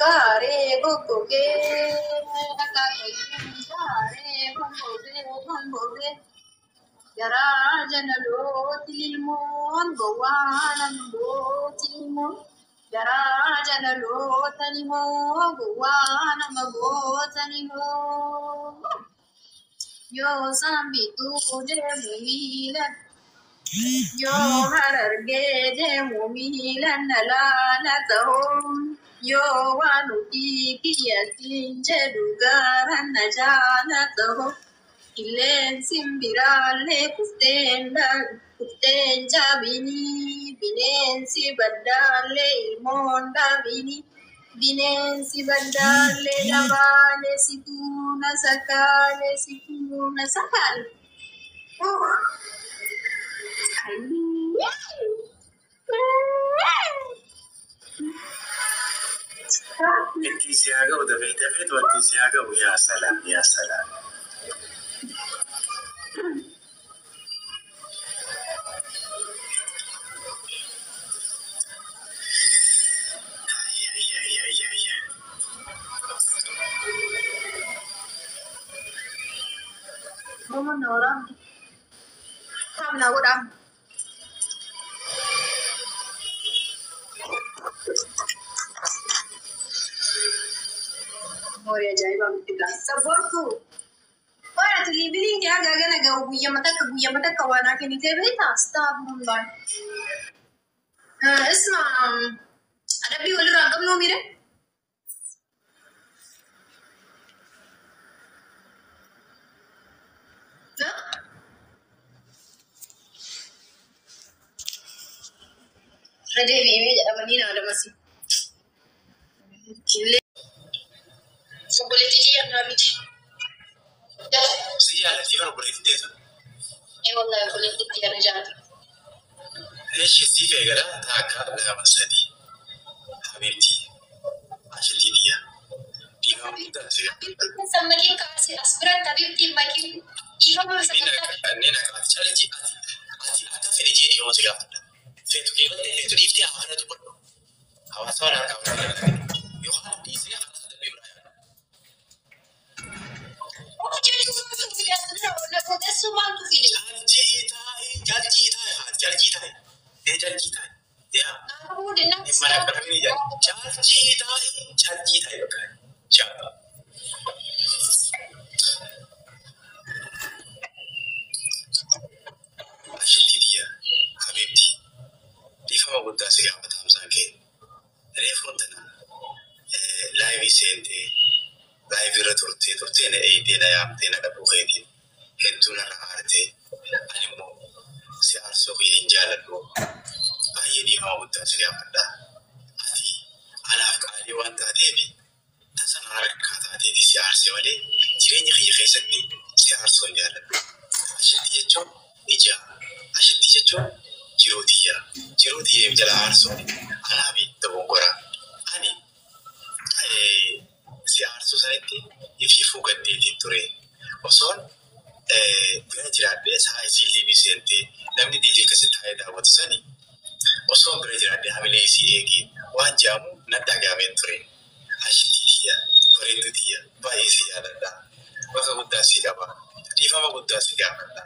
Gaaree goggogee akaakayyuun gaaree goggogee goggogee garaa jalalooti lilmoon gowwaa namgooti lilmoon garaa jalaloota limoo gowwaa nama goota limoo yoo sambituu deemu miila yoo harargee deemu miila na laala ta'oo yoo waan ofii kiyyatiin jedhu gara na jaala ta'oo qilleensi biraallee kufteen cabinii bineensi baddaallee ilmoon dhabinii bineensi baddaallee dhabaale situu na sakaale situu na sakaale. Ittiin si haa ga'u dafee dafeetu ittiin si haa ga'u yaa salaam yaa salaam. Momo na Taam naa godhaa. Horii ajaa'ibaa miti gaa. Sabboontuu. Waan ati liibiliin kee hagaa gana ga'u guyyama takka guyyama takka waan haa kennitee beektaa? Astaghfirullah. Isma adabbii walirraa hin qabnuu miire? Irra deebi'ee jedhamanii na adamasi. Obboleettii kiyya naa miti. Si jaalatti bara obboleettii teessu. Ee wallahi obboleettii kiyya na jaalata. Eeshi siif eegala takka lama sadii. Habiibtii ashitti tiyya. Dhiifama guddaa si gaafadha. Sammaqiin kaase as biratti habiibtiin maqiin dhiifama sagantaa. Kanneen akka ati caalchi ati ati akka fedhe jee dhiifama si gaafadha. Feetu keefattee feetu dhiiftee hawaasa dubbadhu. Hawaasa waan harkaa fuudhee yookaan dhiisee hawaasa darbee biraa yaadu. Of jechuun fide as bira na fuudhessuu maaltu fide? Caalchii taa'ee caalchii taa'ee haa caalchii taa'ee ee caalchii taa'ee yaa Naa fuudhe na dhimma lakkaa'amee jira caalchii taa'ee caalchii taa'ee bakka jaaba. Ashitti tiyya habiibti dhiifama guddaa si gaafata hamsaan kee reefuun tana laayivii seentee laayivii irra turtee turtee na eeyitee na yaamtee na dhabuu keetiin hedduu narra aartee ani immoo si aarsuu kiyya hin jaaladhu baay'ee dhiifama guddaa si gaafadha. Ati anaaf qaalii waan taateef tasa na harkaa taateeti si aarse malee jireenya kiyya keessatti si aarsuu hin jaaladhu. Ashitti jechuun ija ashitti jechuun jiruu tiyya jiruu tiyya jala aarsuun anaaf dogongora. Ani si aarsuu sanitti ifiifuu gaddeetiin ture. Osoon bira jiraadhee sa'a isiin liibii seentee namni diidee akkasitti taa'ee daawwatu sani osoon bira jiraadhee hamilee isii eegee waan jedhamu natti dhagahameen ture. Ashitti tiyya bareedduu tiyya baay'ee si jaaladha. Bakka guddaa si qaba. Dhiifama guddaa si gaafadha.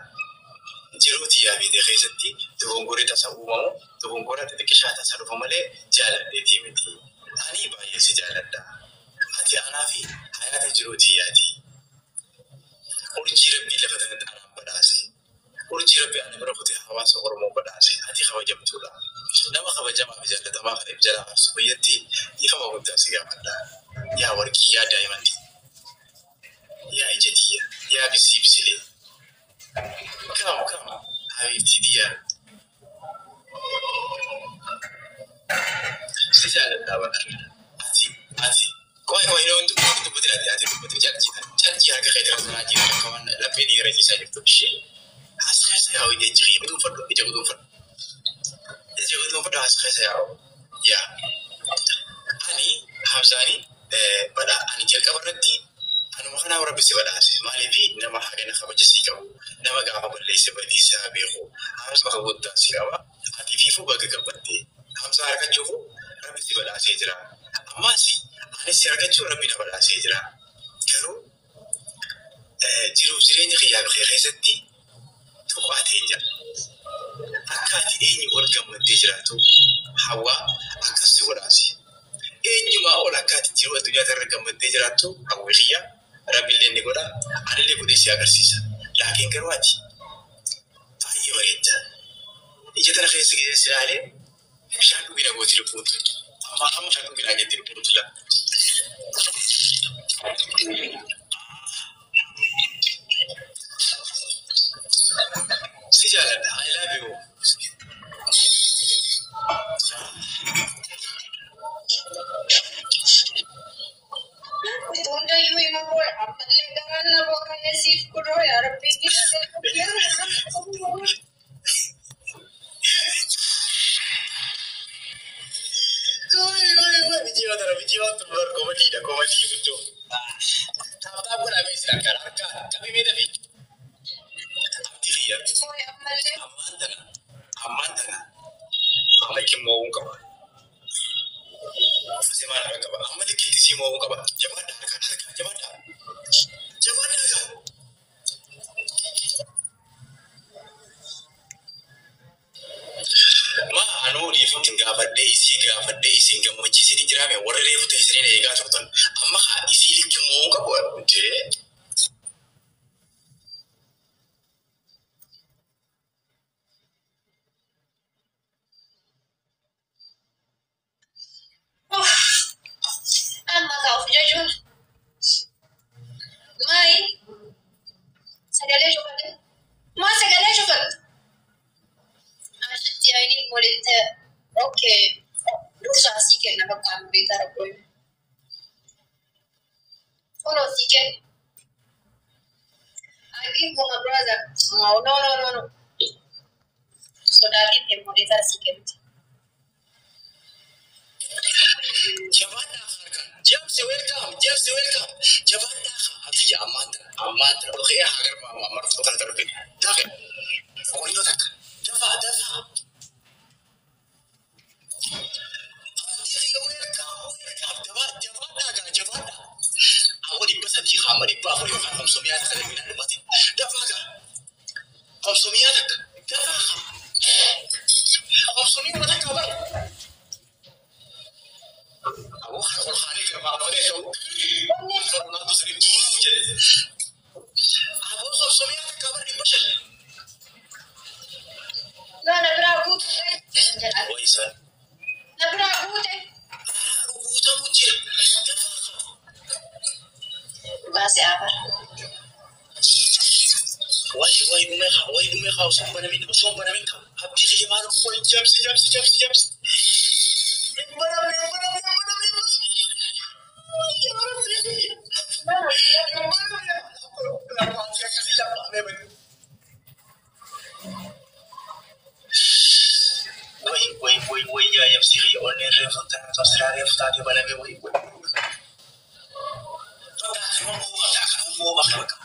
Jiruu tiyyaa fiitee keessatti dogongorri tasa uumamu dogongora xixiqqishaa tasa dhufu malee jaaladheetii miti. Ani baay'ee si jaaladha. Ati anaa fi hayaata jiruu tiyyaati. Urjii rabbii lafa kanatti anaan badhaase. Urjii rabbii ana bira kutee hawaasa Oromoo badhaase. Ati kabajamtuudha. Nama kabajamaa fi jaallatamaa kana jala aarsu biyyatti dhiifama guddaa si gaafadha. Yaa warqii yaa daa'imanii. Yaa ija tiyya. Yaa bisii bisilee. Kam kam habiibtii tiyyaa. Si jaalladha bara. Ati ati qoy qoy yeroo hundi dubbatin ati ati dubbatin caalchii ta'a. Caalchii harka kee jira sanaa jiru akka waan laphee dhiira ciisaa jirtu ishee as keessa yaa'u ija jirii guduunfadhu ija guduunfadhu. Ija guduunfadhu as keessa yaa'u. Yaa ani Hamzaanii badhaa ani jalqaba irratti anuma kanaaf rabbi si badhaase maaliif nama hagana kabaja sii qabu nama gaafa balleesse badii isaa beeku Hamza bakka guddaa si qaba ati fiifuu bakka gabbattee Hamza harkachuufu rabbi si badhaasee jira. Ammaas anis Si argachuun Rabbi na badhaasee jira. Garuu jiruuf jireenya kiyyaa fi kee keessatti tuqaa ta'e jira. Akka ati eenyu ol gammaddee jiraatu hawaa akkas si godhaasi. Eenyumaa ol akka ati jiruu addunyaa irra gammaddee jiraattu hawwi kiyya Rabbi illee ni godha. Anillee godhee si agarsiisa. Laakiin garuu ati baay'ee bareedda. Ija tana keessa gisee si ilaalee bishaan dhugina gooti lubbuutu. Amma amma bishaan dhuginaa jetti lubbuutu la. Si jaaladha. I love you. Hundayyuu hima boora. Ammallee garaan na boora'ee siif godhoo yaa Rabbi. Komadiidha komadii guddoo. Taaptaap godhamee isin harkaan harkaan qabimee dafee. Abdii kiyya. Ammallee Ammaan tana ammaan tana amma itti mo'uun qaba. Simaan harka qaba. Amma likkitti si mo'uun qaba. Jabaadha harkaan harkaan jabaadha. Jabaadha harkaan. Maa anuu dhiifama gaafadhee isii gaafadhee isin gammachiisanii jiraame warra reefu ta'e isiniin eegaa turtan. Amma haa isii likki mo'uun qabu jee. Amma kaa of jechuun maayi sagalee cufatte maa sagalee cufatte asitti ayiniin walitti okay dursa asii kenna bakka an beekaa rakkoo kunoo sii kenna. I give for my brother. No, no, no, no, no. Sodaatiin deemuudhaan sii kenniti. Jabaadhaa harkaan. Jaamsi welcome. Jaamsi welcome. Jabaadhaa haa. Ammaan tana ammaan tana ol ka'ee haa garmaamu amma dhuftu kana darbe. Dafe. Qoyyoo takka. Dafaa dafaa. Abdii kiyya welcome welcome. Jabaadhaa gaa jabaadhaa. Amma 300 amma 400 yookaan komsomiyaa takka darbinaa dhumate. Dafaa gaa. Komsomiyaa takka. Dafaa gaa. Komsomiyaa takka bara. Aboo ol kaanii garmaafamee ta'u. Ronaldo sani buu jedhe. Aboo komsomiyaa takka bara 500. No, na biraa guute. Jedha. Wayisa. Na biraa guute. Guutamu jira. Dafaa gaa. Baasee afara. Way way dhumee kaa way dhumee kaa osoo hin banamin osoo hin banamin kaa abdii kiyya maal way jabsi jabsi jabsi jabsi. Hin banamne hin banamne hin banamne hin banamne. Yaa Rabbi. Hin banamne. Lakkoofsi akkasii lakkoofnee bane. Way way way way yaa jabsi kiyya onneen reefu taate silaa reefu taate baname way way. Bakka akkanuma mo'uu qabda akkanuma mo'uu qabda bakka.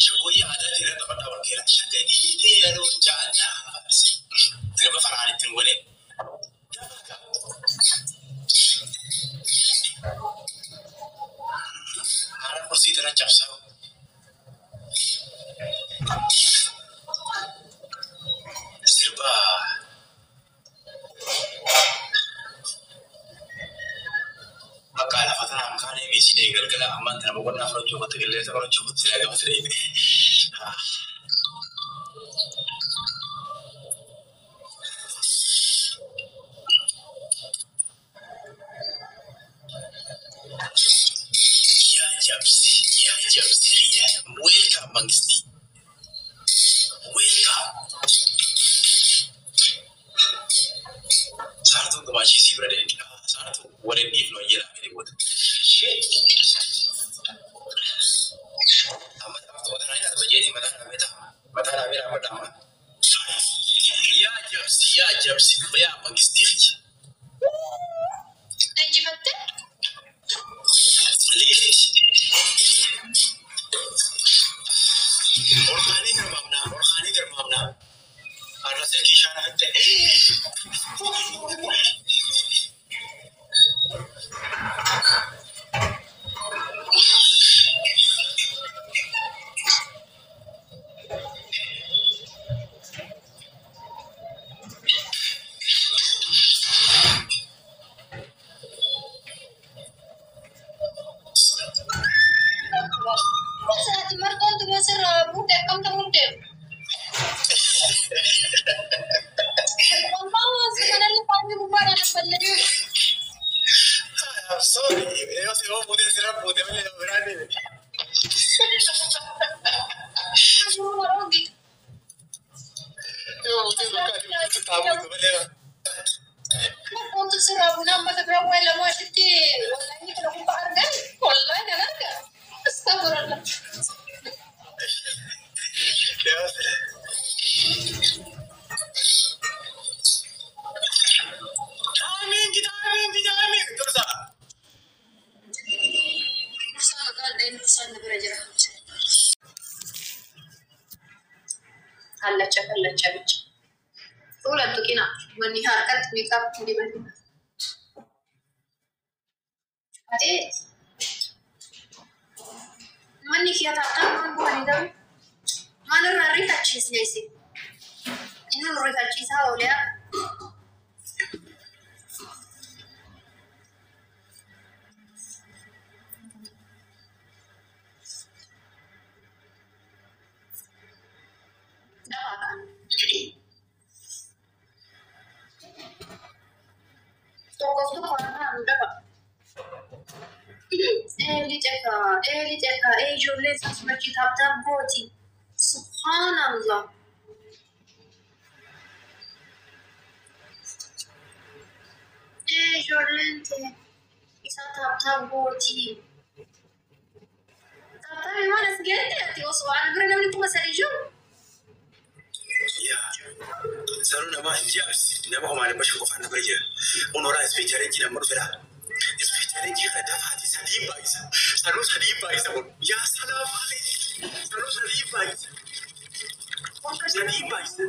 Shaggooyyee aadaa dhiiraa taphadhaa walkeera. Shaggadiitee yeroo jaalladhaa faarsi. Sirba faraan ittiin godhe. Haara kursii tana cabsaa. Sirba bakka lafa tanaan kaanee meeshaalee galgala ammaan tana boqonnaa fudhachuu qotte qilleensa qorachuu qotte silaa gama siree. Yaa jabsi yaa jabsi yaa welcome mangisti welcome. Saartuun gumaashiisii bira deemti. Saartuu waliin dhiifnu jedha gadi booda. Amma taphattoota naa nyaata jeetii mataa dhaabee ta'a. Mataa dhaabee dhaabbadha amma. Yaa jabsi yaa jabsi yaa mangistii kiyya. Injifattee? Liqeeti. Olkaanii garmaamnaa olkaanii garmaamnaa. Silkii shaana fitte. Saati marqoon tuma sirraa buute akkamta mudde. I'm sorry. Yoo si hoo buutee sirra buutee malee nama biraa deeme. Yoo buutee bakka ati buutu taa'uutu malee. Yoo sirra. Taamiin taamiin taamiin dursa. Kallacha kallacha bicha. Fuula tuqina manni harkatti meeqaap dibatina. Ate manni kiyya taa'aa waan bu'anii garuu maalirraa rifachiisne isin? Inni nu rifachiisaa oolee dafaa kan. Tokkoof tokko harkaan dafa. Eeli cekaa, eeli cekaa, ee ijoollee isaas bakki taaptaap gooti. Subhaanallah. Ee ijoolleen tee isaa taaptaap gooti. Taaptaapii maal as geette ati osoo waan bira namni 3000 jiru. Yaa. Saruu nama hin jaabsi. Nama homaa dhibba shan qofaan na bira jira. Honoraa ispeechaalenjii nama dhufedha. Ispeechaalenjii kana dafaati sadii baay'isa. Saruu sadii baay'isa kun. Yaa salaam alee. Saruu sadii baay'isa. Sadii baay'isa. 100.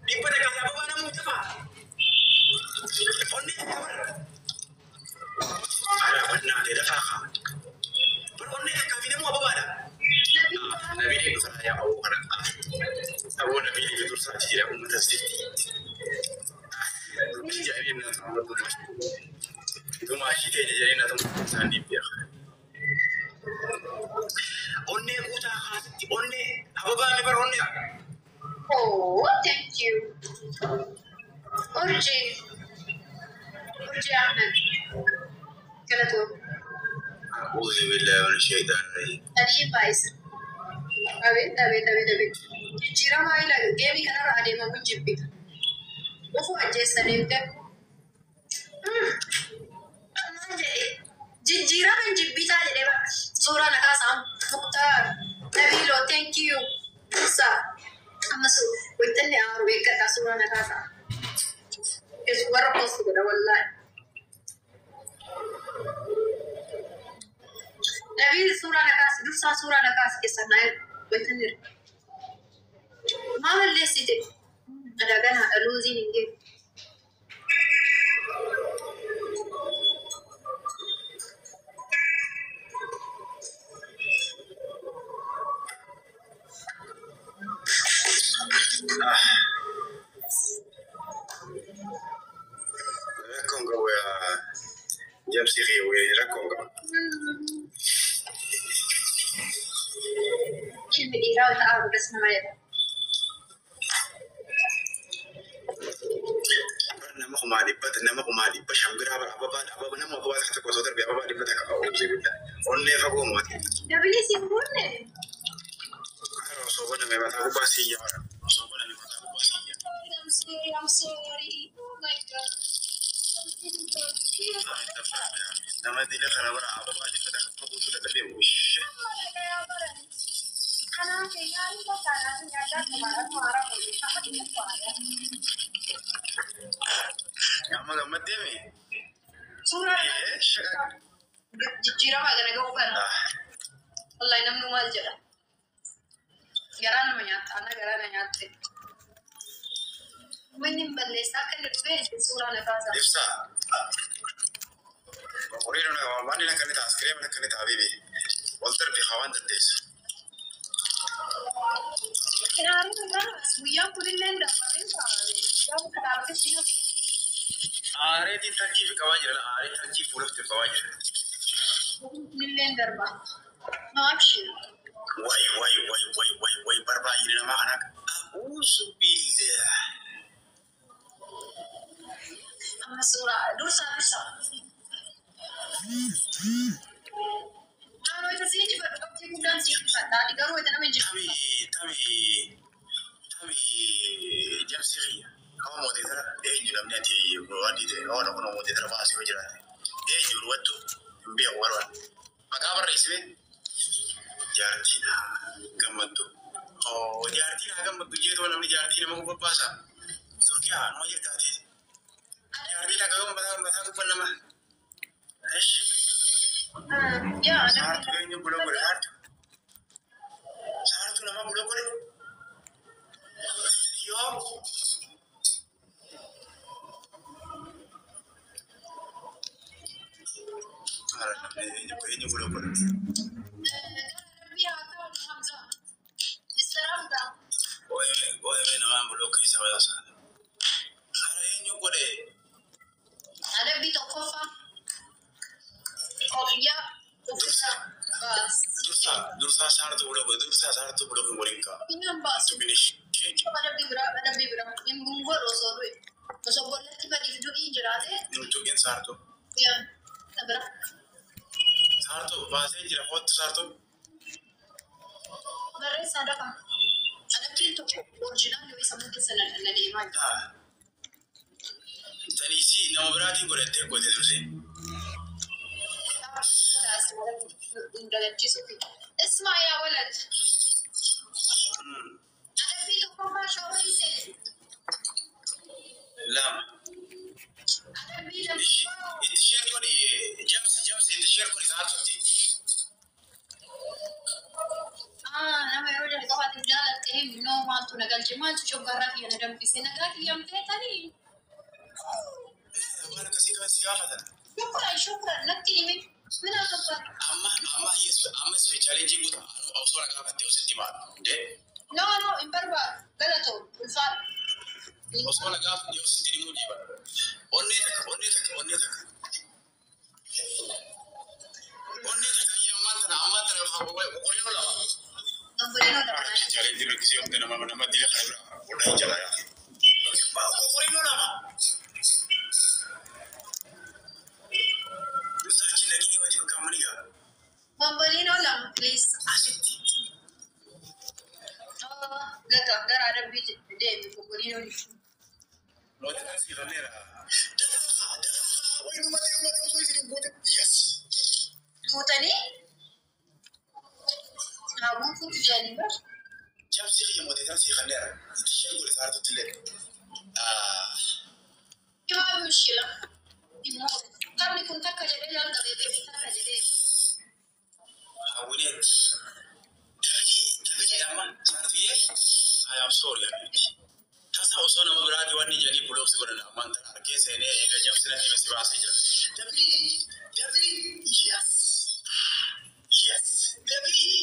100 ababaa namuu dafaa. Onnee takka bara. Alaabannaa ta'e dafaa kaa. Bara onnee takkaa fi namuu ababaadha. Nabiilee dhufaa yaa aboo kana. Aboo nabiilee dursaati jira uummata sitti. Gumaashii ta'e jedhanii na tumsa isaan dhiibbiya. Onnee guutaa kaasitti onnee ababaan bara onnee. Oh, thank you. Urji. Urji Ahmed. Galatoo. A'uudhu billaahi mina shaytaani rajiim. Sadii baay'isa. Abeet, abeet, abeet, abeet. Jijjiiramaa ila geemii kanarra adeemamu jibbita. Ufuu ajjeessa deemte. Maal jedhee? Jijjiirama jibbitaa jedhee bara. Suuraa naqaa isaan Muktaar. Nabiiloo, thank you. Dursa. Ammas wixinni aaru eeggadhaa suuraa naqaa isaa. Yesu warra poostu godha wallaahi. Nabiil suuraa naqaas dursaa suuraa naqaas keessaa naa wixinni. Maa balleessite? Adagaan haadha luuziin hin geessu. Rakkoon qabu yaa jabsi qeewwee rakkoon qabu. Ilmi dhiiraa wanta aaru das nama jedha. Bara nama kumaa dhibba nama kumaa dhibba shan biraa bara ababaa ababa nama ababaa takka tokko osoo darbe ababaa 100 qaba oomishee guddaa. Onnee fagoo mooti. Dabilii siin buunne. Osoo baname mataa gubbaa siin yaara. Osoo baname mataa gubbaa siin yaara. I'm sorry, I'm sorry. Oh my God. Nama dila kana bara ababaa 100 guutuu dadhabee wushee. Amma gammaddee mi? Suuraa Ee shaqa. jijjiiramaa kana ga'uu kana. Wallahi namni maal jedha? Garaa nama nyaata, ana garaa na nyaatte. Uummanni hin balleessaa akka inni dhufee suuraa na kaasa. Ibsaa. Qoriin waan inni akka inni ta'a askireema akka inni ta'a bibi. Wal darbi hawaan dandeessa. Kinaaruu irraa guyyaan kunillee hin darbamee guyyaa bakka dhaabbatee si hafu. Aareetiin tarjii fi qabaa jira. Aaree tarjii fuulatti qabaa jira. Kunillee hin darba. No abshir. Way way way way way way barbaay'ina namaa kana A'uuzu billah. Amma suuraa dursaa dursaa. Naannoo isa si injifadhu qabxii guddaan si injifadha. Ani garuu isa nama injifadhu. Tami tami tami jamsi kiyya. Kama mootee eenyu namni ati waan dhiite waan kun mootee tara baasee yoo jiraate. Eenyu wattu hin beeku barbaada. Maqaa barreessime jaartiin haa gammaddu. Oo jaartiin haa gammaddu jeetuma namni jaartii nama gubbaasa. Turkiyaa nama jirtaati. Jaartiin haa gammaddu mataa mataa gubban nama. Eshi. Yaa Saartuu eenyu bula godhe saartuu. Saartuu nama bula godhe. Yoo. Eenyu bula godhe. Rabbii haa ta'u Hamza. Istiraamta. Ooyee namaan bula keessa baasa. Hara eenyu godhe. Adabbii tokkoffaa. Qofiyyaa ofirraa baas. Dursaa dursaa saartuu bula godhe dursaa saartuu bula godhe waliin ka'a. Inni hin baasu. Tuqni ishee. Adabbii biraa adabbii biraa. Hin godhu osoo du'e. Osoo bollatti badiif du'ii jiraate. Tuqin saartuu. Yaa bira. Saartuu baasee jira kottu saartuu. Barreessaa dafa. Adabbiin tokko original yoo isa keessa na deemaa jira. Taniisii nama biraatiin godhattee goote dursee. اسمع يا ولد. Adabbii tokkoffaa shaaworii seeni. Lama. Adabbii lammaffaa. Itti share godhi jamsi jamsi itti share godhi saartuutti. Nama yeroo jalqabaatiif jaalatte himnoo maaltu na galche maaltu coggarraa kiyya na danfise nagaa kiyyaan feetanii. Waan akkasii kan si gaafatan. Shukran shukran natti himi. Mina gabbaa. Amma amma amma challenge guutuu osoo na gaafatte osoo itti maal. No no hin barbaadu galatoo ulfaadha. Osoo na gaafatte osoo itti himuu dhiiba. Onnee takka onnee takka onnee takka. Onnee takka ammaan tana ammaan tana qoree lama. Obboleewwan lama. Challenge rakkisee yoo nama nama dila kana bira godhaa hin jala yaa. Qoree lama. Dursa achi lagini wajjin kaamani gaa. Obboleewwan lama please. Asitti. Gata gara adabbii deemi obboleewwan. Mootii kan siifameera. Dafaa dafaa wayi dhumatee dhumatee osoo isin hin goote. Yes. Guutanii haa guutuuf jedhanii bar. Jabsi kiyya mootii kan siifameera. Itti ishee godhe saartutti illee. Himaa mushkila. Immoo taphni kun takka jedhee jalqabee beeku takka jedhee. Hawwineet. Dafii amma saartuyyee. I am sorry. Tasa osoo nama biraati waan inni jedhanii buloofsi godhan ammaan tana harkee seenee eega jabsi na hime si baasee jira. Dafii dafii yes. Yes. Dafii.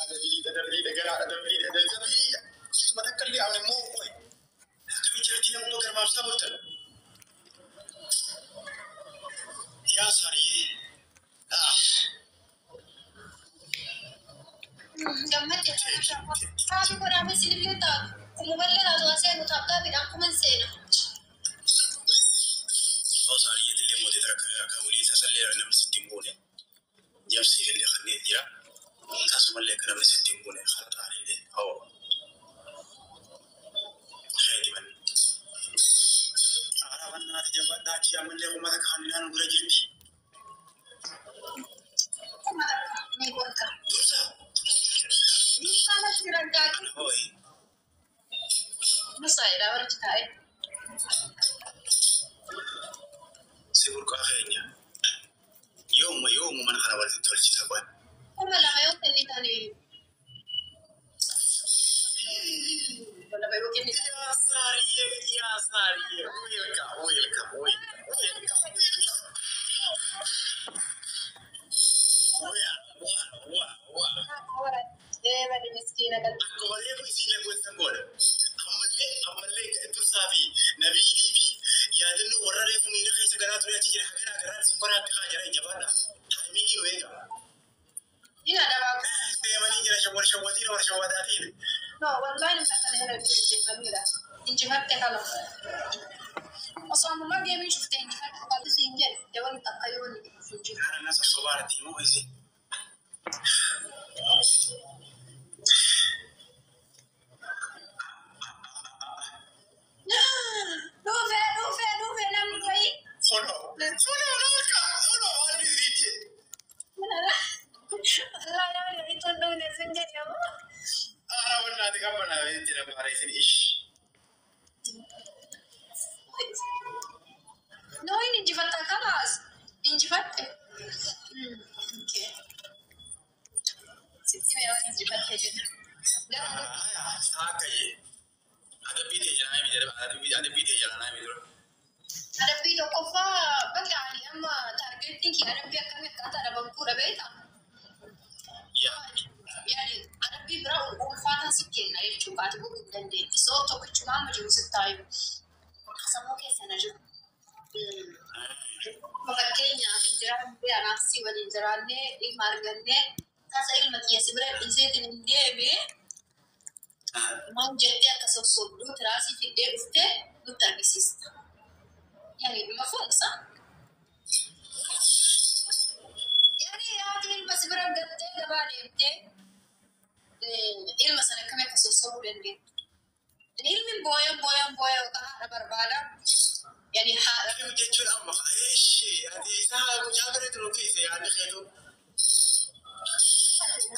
Dafii dafii garaadha dafii dafii. Isuma takka illee amne immoo qoy. Akkamiin jirti nama garmaamsaa bultan. Yaa saariyee. Ah. Gammadde Taabii godhaame sinillee taatu. Kumumallee taatu waan seenu taaptaabiidhaan kuman seena. Osoo saariyyeetti illee mootii takka akka waliin sasallee namni sitti hin buune. Jabsi illee kanneen jira. Akkasumallee akka namni sitti hin buune kan illee hawwa. Xeeti manni. Haaraa bannaati jabaadhaa achi ammallee uummata kaanilaan bira jirti. Kuma takka ni gorka. Dursa. Dursaa natti raggaatu. Hooyi. Dursaa jedhaa warri taa'e. Si burqaa keenya. Yoomuma yoomuma mana kana walitti tolchita qoy. 2,000 yoo kennitanii. 2,000 yoo kennitan. Yaa saariyyee yaa saariyyee. Injifatte kala. Osoo ammumaa geemii cuftee injifatte kala siin jedhe dabalu takka yoo inni dhufu hin jiru. Kana nasa sobaarati moo isi? Dhufee dhufee dhufee namni fa'i. Hono. Hono laaka. Hono waan isiiti. Allah namni itti hin dhufne sin jedhe ammoo. Ara wannaati qabbanaa jira bareesin ish. No, inni injifatta kalaas. Injifatte. Okay. Sitti mee waan injifatte jenna. Saaka jee. Adabbii ta'e jalaa himi jedhama. Adabbii ta'e jalaa himi dura. Adabbii tokkoffaa bakka ani amma taargeettiin kee adabbii akkamii akkaataa adabamtuudha beektaa? Yaa. Yaani adabbii biraa ulfaataan si kenna jechuudha ati godhuu hin dandeetti. So tokkichuma amma jiru sitti taayu. Sammuu keessa na jiru. Fakkeenyaaf jiraannee anaaf si waliin jiraannee ilma argannee tasa ilma kiyya si bira dhiiseetiin hin deemee maal jettee akka sossobduu tiraasii fiddee dhuftee nutti argisiista. Yani mafuumsa. Yani haati ilma si bira gattee gabaa deemtee ilma sana akkamii akka sossobuu dandeettu. Ilmi booyan booyan booyan yookaan haadha barbaada. Yani haadha Adabbii jechuun amma eeshi ati isaa mucaa bira jiru keessa yaadni keetu.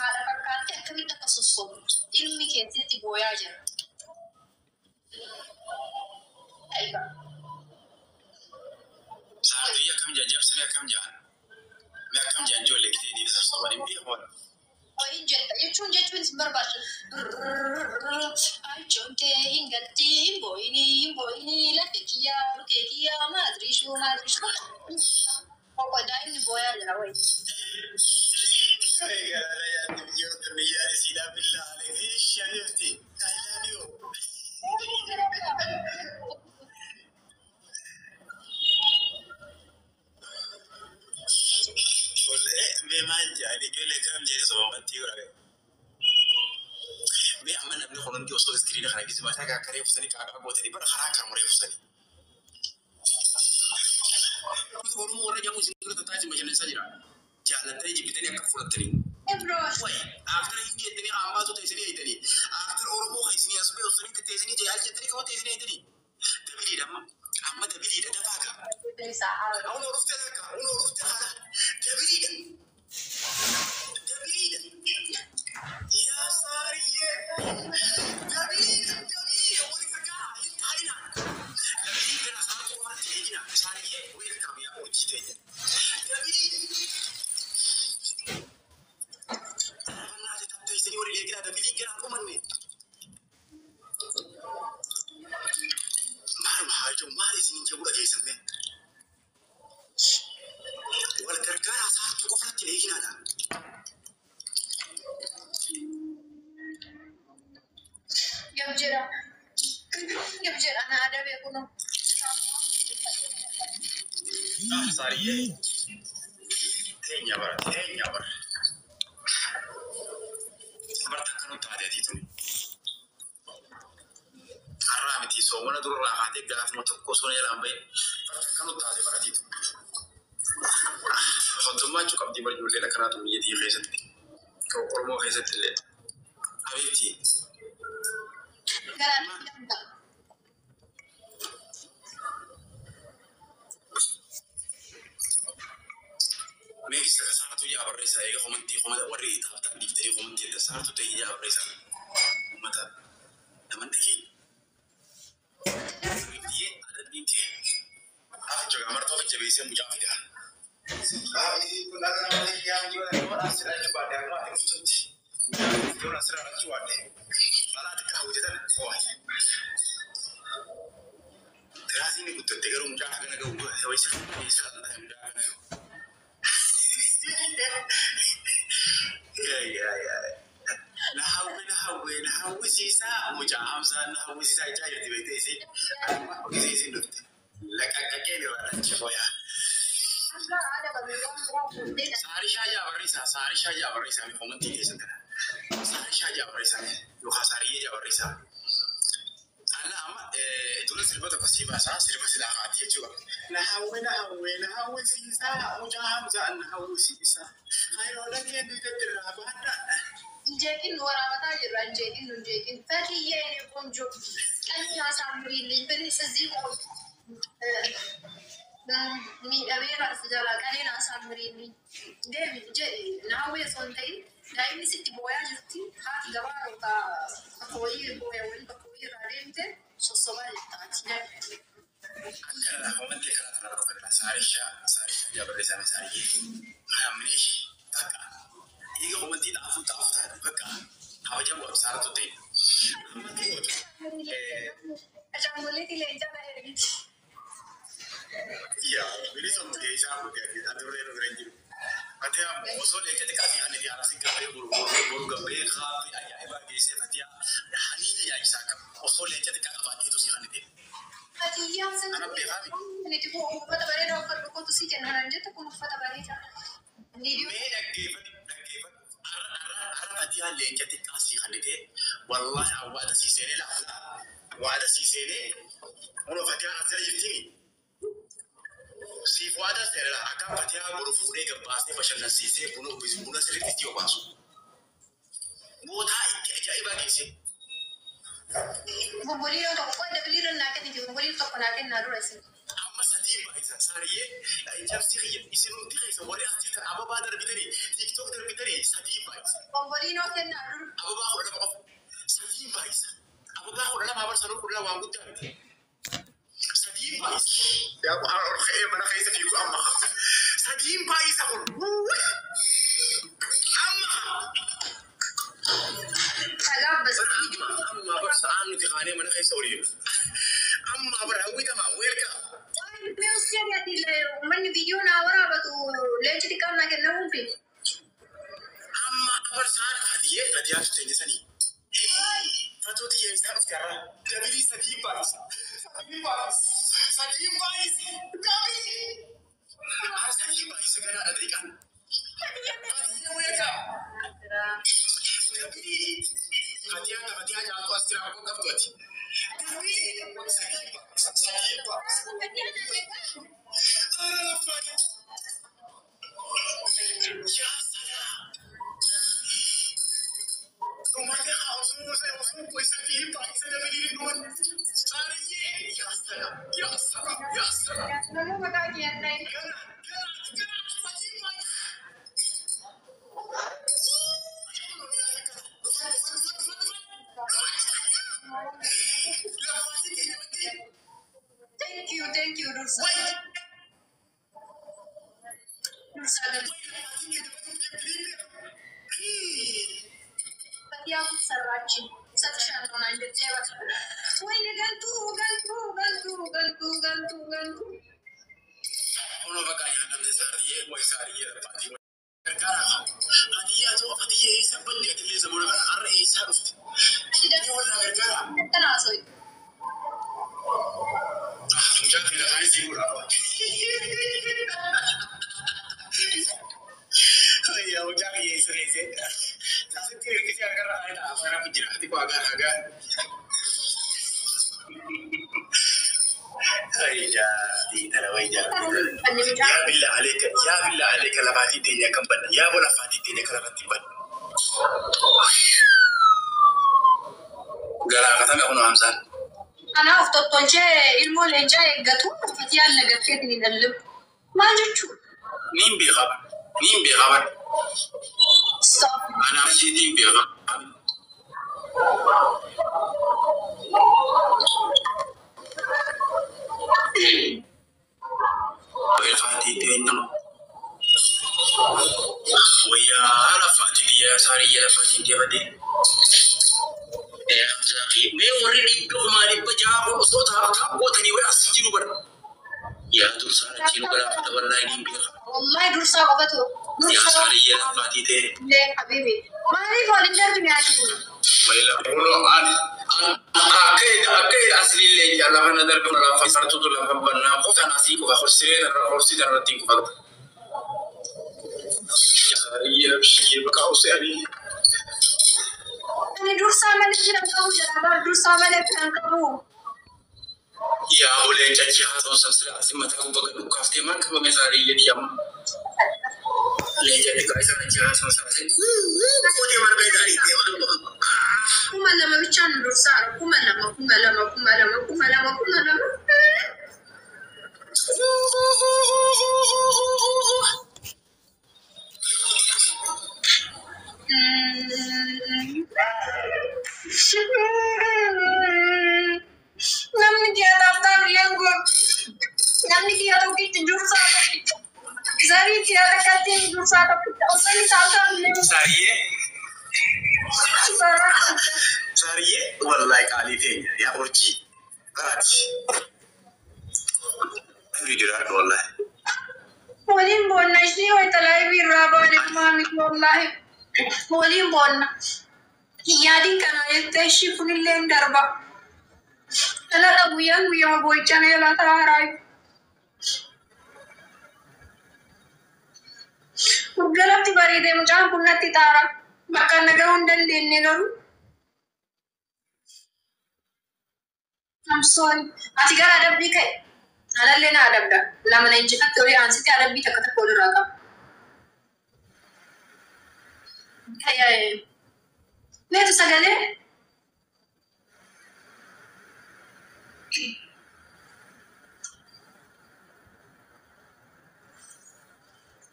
Haadha fakkaattee akkamitti akka sossobdu ilmi keessatti booyaa jira. Aiba. Saartuu akkam jaan jabsanii akkam jaan. Mee akkam jaan ijoollee kitee deebisa sossobanii beeku. Hin jetta jechuun jechuun sin barbaachisu. Achoomtee hin galtii hin booyinii hin booyinii lafe kiyyaa rukee kiyyaa maadriishuu maadriishuu. Qoqqo daa'imni booyaa jira wayi. Garaa yaadni biyyoota biyyaa isiidhaa billaa alee shabeefti. I love you. Mee maal jedhani ijoollee kam jedhe sobamatti godhame. Mee amma namni kun hundi osoo iskiriina kana gisi mataa kaakkaree ufsanii kaakkaa gootanii bara karaa kan muree ufsanii. Oromoo warra jamu isin dura tattaajii bashannansaa jira. Jaallattanii jibbitanii akka fudhattanii. Ebro. Wayi aftara hindi jettanii hambaatu teessanii eegdanii. Aftara Oromoo kan isinii as ba'e osoo teessanii jee al jettanii kama teessanii eegdanii. Dabiliidha amma amma dabiliidha dafaa gaa. Awun orofte lakka awun orofte haala dabiliidha. Dabiliidha. Yaa saariyyee. Dabiliidha dabiliidha wal gargaara hin taa'ina. Dabiliidha na saartuu qofaatti eegina saariyyee welcome yaa hojii teenya. Dabiliidha. Naannaa tatteessanii warri eeginaa dabilii gara dhumanne. Maaluma haa jiru maal isiniin jedhu dhageessanne. Wal gargaaraa saartuu qofaatti eeginaadha. Gab jedha. Gab jedha na adabee kunoo. Ah saariyyee. Teenya bara teenya bara. Barta akkanum taate ati tuni. Har'aa miti soomana durarraa kaatee gaafuma tokko osoo na jalaan bahin barta akkanum taate bara ati tuni. Hoddommaachuu qabdi bara ijoolleen akkanaatu biyya tiyya keessatti. Oromoo keessatti illee. Abeetti. Garaan danda'a. Meeshaa saartuu ijaa barreessaa eega komantii warri taphatan dhiiftanii komantii edda saartuu ta'e ijaa barreessaa uummata naman dhageenya. Biyyee adabbiin kee hafa jogaa martoo fi jabeessee mucaa fida. Kun dhala namaa yaa yoo asirraa achuu baadhe akkuma ati dhuftutti yoo asirraa achuu baadhe balaa xiqqaa hojjetan ho'a. Tiraasiin guddatte garuu mucaa hagana gahu isa isa mucaa hagana gahu. Na hawwi na hawwi na hawwisiisaa mucaa Hamzaa na hawwisiisaa jechaa jirti beektee ishee amma gisee isheen dhufte laqaqaqeen irraa dhachi fooyaa. Saarishaa jaa barreessaa saarishaa jaa barreessaa mi komantii keessan kana saarishaa jaa barreessaa yookaan saariyyee jaa barreessaa. Ala Sirba tokko sii baasaa sirba silaa haati jechuudha. Na hawwe na hawwe na hawwisiisaa mucaa Hamzaa na hawwisiisaa. Hayroodha kennite irraa baadhaa. Injeeqin nu waraabataa jirra injeeqin nu injeeqin. Fatiyyee የኔ ቆንጆ ቀኝ አሳምሪልኝ please። እዚህ ቆይ miidhamee as jalaa qaneen asaamiriillee deemi jedhe naawwee osoo hin ta'in daa'imni sitti booyaa jirti haati gabaa yookaan bakka wayii booya wayii bakka wayii irraa deemte sossobaa jirtaati. Wanti karaa kana qofa dha. Saarishaa saarishaa jaabarree isaanii saariyyee maamneeshi bakka eega wanti xaafuu xaafuu taate bakka kabajamu absaaratu ta'e. Amma ta'e Ashaangulliitii leencaa na ergiti. Yaa bilisomtee isaa fuutee ati adurree nu bira hin jiru. Ati ammoo osoo leenca xiqqaa fi ani diyaara si gabbee boru boru gabbee kaaffii ajaa'ibaa geessee fatiyaa haliila yaa'isaa qaba. Osoo leenca xiqqaa qabaatteetu si kan ta'e. Hadiyyaan sun Ana beekaami. Niti kun uffata bareedaa uffadhu kootu si kenna naan jette kun uffata bareedaa. Viidiyoo Mee dhaggeeffadhu dhaggeeffadhu. Har'a har'a har'a fatiyaa leenca xiqqaa si kan ta'e wallaahi awwaata si seenee lafa waada si seenee kun fatiyaan as jala jirtimi. Siif waada seenee akka fatiyaa boru fuudhee gabbaasee bashannansiisee buna sirriitti itti obaasu. Mootaa itti ajaa'ibaa geessee. Bobboliiroo tokko qoda biliirra naa kenniti bobboliiroo tokko naa kennaa dura isin. Amma sadii baay'isan saariyyee cabsii kiyya isin hundi keessa warri as jirtan ababaa darbitanii TikTok darbitanii sadii baay'isan. Bobboliinoo kennaa dura. Ababaa 12 qofa sadii baay'isan. Ababaa 12 abarsanuu 12 waan guddaa miti. Sadii baay'isa. Yaa ol ka'ee mana keessa fiigu amma. Sadii baay'isa kun. Amma. Dhagaa bas. Amma amma bar sa'aan nuti kaanee mana keessa olii. Amma bar hawwitamaa weelkaa. Mee usi ati uummanni viidiyoo naa waraabatu leenci xiqqaan naa kennamuufi. Amma abar sa'aan fatiyyee fatiyaa teenya sanii. Fatooti yeessaa dhufte har'a. Dabilii sadii baay'isa. Sadii baay'isa. Sadii baay'isa. Dabilii. Sadii baay'isa ganaadha daqiiqaan. Fatiyyee weelkaa. Dabilii. Fatiyaan fatiyaa jaaltu as jira akkoo qabdu ati. Dabilii. Sadii baay'isa. Sadii baay'isa. Ara lafaati. Yaa salaam. Dhumarra osoo osoo sadii baay'isa dabilii dhuman. Saariyyee. Yaa salaam. Yaa salaam. Yaa salaam. Namuu maqaa kiyyannaa. Gana gana gana sadii baay'isa. Thank you, thank you Dursa. Dursa galii. Fatiyaa kun sarraachi. Satishaan naan jettee bakka. Wayne galtuu galtuu galtuu galtuu galtuu galtuu. Kunoo bakka nyaanni saariyyee wayi saariyyee lafaatii. Gargaara Fatiyyaa atoo Fatiyyaa eessa badde atillee saboota kana har'a eessaa dhufte? Ni walaa gargaara. Akkana haasa'u. Mucaan keenya afaan isii godhaa. Yaa mucaa kiyya eessa reessee? Asitti hirkisee agarra haa afaan hafu jira. Ati koo agar agar. Jaartii tana wayi jaartii tana. Fanni mucaa. Yaa billa aleeka yaa billa aleeka lafaatii teenya kan banna yaa bola lafaatii teenya kan lafatti banna. Galaafatame kun Hamzaan. Kanaaf tottolchee ilmoo leencaa eeggatu fatiyaan nagarteetiin hin lallabu. Maal jechuudha? Niin beekama. Niin beekama. Stop. Anaa ishee niin beekama. Lafaatii teenya. Wayyaa lafaatii biyya saariyya lafaatii deemadee. Mee warri 600,000 kun osoo taa'aa gootanii wayi as jiru bara. Yaa dursaan achiin galaafata wallaahi niin beekama. Wallahi dursaa qofatu. Yaa Dursaa saariyya lafaatii ta'e. illee habibi. Maaliif waliin darbine ati kun? Akka asliillee lafa na darbu lafa sartutu lafa bannaa qofaan asii qofa horsiree horsii irratti qofa. Ani dursaa malee filan qabu jedha bara dursaa malee filan qabu. Yaa uleen cachi haasawwan sabsila mataa gubbaa gad dhukaaftee maal qabame saariyyeeti amma. Leenca xiqqaa isaan achi haasawwan sabsila kuutee marga isaanii deemaa. 2000 bichaan nu dursaara. 2000, 2000, 2000, 2000, 2000. Namni kiyya taaftaan illee godhu. Namni kiyya tokkichi dursaa tokkicha. Zarii kiyya takkatti dursaa tokkicha. Osoo inni taaftaan illee Saariyyee. bara. Saariyyee wallahi qaalii teenya yaa urjii baraati. Abdii jiraadhu wallahi. Waliin boonna ishee wayita laayivii irraa baane maamii wallaahi. Waliin boonna. Yaadiin kanaa jettee ishii kunillee hin darba. Dhala guyyaan guyyama boo'ichaan eelaa taa'aa Galatti bareedee mucaan kun natti taara. Bakka na gahuu hin dandeenye garuu. I'm sorry. Ati gara adabbii ka'e. Alallee na adabda. Lama na injifatte olii aansitti adabbii takka takka olirraa qaba. Ka'e. Meetu sagalee?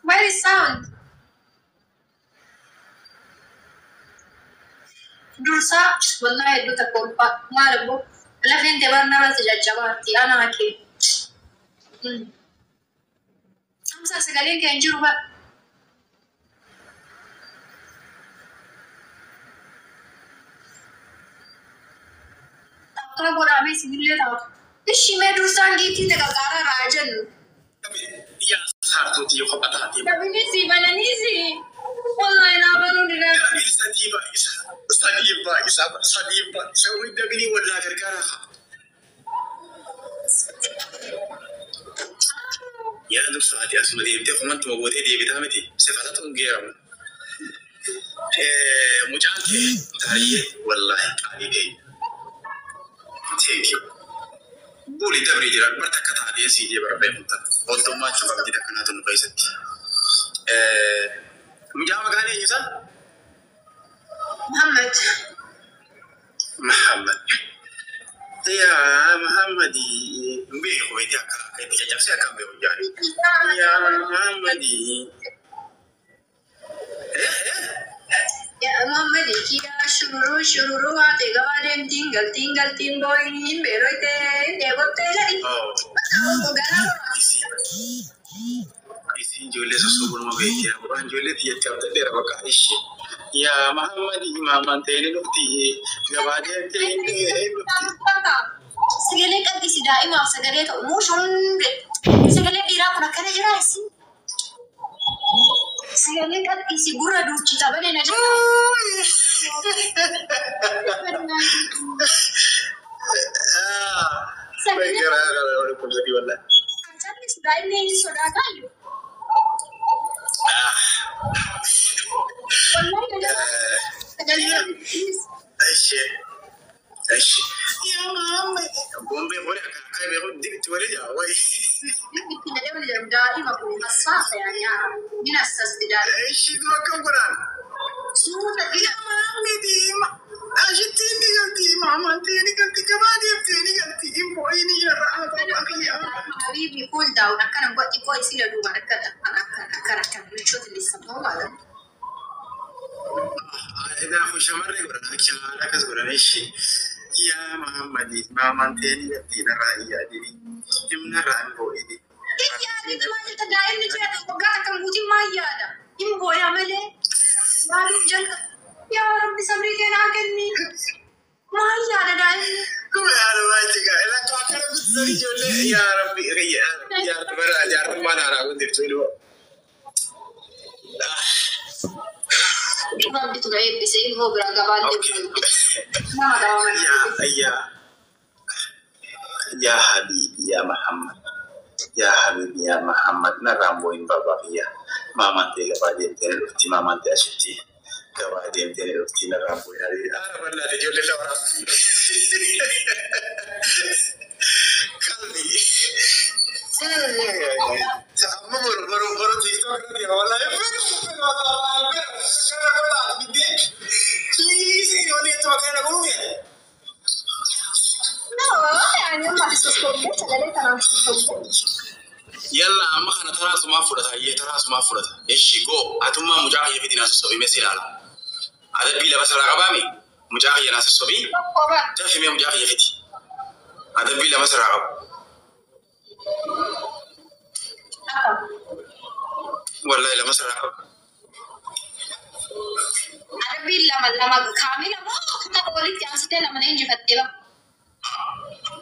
Where is sound? Dursaa wallahi hedduu takka ulfaa maal immoo lafeen dabarna irratti jajjabaatti anaa kee. Amsa sagaleen kee hin jiru bara. Taphata godhamee isinillee taphatu. Ishii mee dursaan giiftii ta'e qarqaara irraa jennu. Yaa saartuuti yoo kophaa taatee. Dhabini si bananii si. Wallahi naa banuu didan. Sadii baay'isa. Sadii baay'isa. Sadii baay'isa. Dabilii wallaa gargaaraa qaba. Yaa dursa ati asuma deemtee kumantuma gootee deebitaa miti. Sifatatu hin geeramu. Mucaan kee taariyyee wallaahi qaalii ta'e. Thank you. Buli dabrii jira. Barta akka taatee sii jee bara beekumta. Oltummaa achuu qabdi takkanaatu nu keessatti. Mucaa maqaan eenyusaa? Muhammad. Muhammad. Yaa Muhammadi. Beeku beekti akka akka itti caccabsee akka beeku jaari. Yaa Muhammadi. Yaa Muhammad kiyya shururuu shururuu haate gabaa deemtiin galtiin galtiin boo'iniin beeloytee dheebottee jedhi. Isin ijoollee sossobuun beekti. Waan ijoollee xiyyeetti abdadheera bakka ishee. Yaa Muhammadi maamaan ta'ee ni dhufti. Gabaa deemtee hin dhufti. Sagalee qal'isi daa'imaaf sagalee ta'u muushuun sagalee dhiiraa kun akkana jira isin. Sagalee qal'isi gurra duuchita balee na jira. Sagalee Callisu daa'imni hin sodaataa jiru. Wallahi sagalee Ishee. Ishee. Yaa Muhammad. Bombee horii akka akka beeku digti walii jaa wayi. Daa'ima kun hassaasa yaani ni hassasti daa'ima. Ishee dura akkam godhaan? Suuta Yaa Muhammadi. Ashitti ni galti maamaan ta'e ni galti gabaa deemtee ni galti immoo ni jirra. Habibi cool down akkana godhi koo isila duuba akkana akkana akkana akkana michoota lissamoo ማለት ነው። Edaa kun shamarree godhan shamarree akkas godhan ishee. Yaa Muhammadi maamaan ta'e ni galti narraa iyyaadini. Himnarraa hin boo'ini. Yaadni maal jetta daa'imni jedha waggaa takkan guutiin maal yaada? Hin booyaa malee maaliif jalqa? Yaa Rabbi sabrii kee naa kenni. Maal yaada daa'imni? Yaa Rabbi lakka akkana guddisanii ijoollee yaa Rabbi yaa bara jaartummaan haaraa guddiftu ilmoo. Rabbitu na eebbise ilmoo biraa gabaan deemu. Nama dhawaman. Yaa yaa yaa Habibi yaa Muhammad yaa Habibi yaa Muhammad narraan boo'in babaa kiyya maamaan ta'e gabaa deemtee ni dhufti maamaan ta'e ashitti gabaa deemtee ni dhufti narraan boo'in Haara bal'aate ijoollee lama. Amma ati sossobdee sagalee kanaan sossobdee. Yalla amma kana taraasumaa fudhata iyyee taraasumaa fudhata. Eshi goo atummaa mucaa kiyya fidi naa sossobii mee si ilaala. Adabbii lama sirraa qabaami mucaa kiyya naa sossobii Tokko bara. dafi mee mucaa kiyya fidi. Adabbii lama sirraa qabu. Akkam. Wallahi lama sirraa qabu. Adabbiin lama lama kaamila moo tapha walitti aansitee lama na injifattee ba.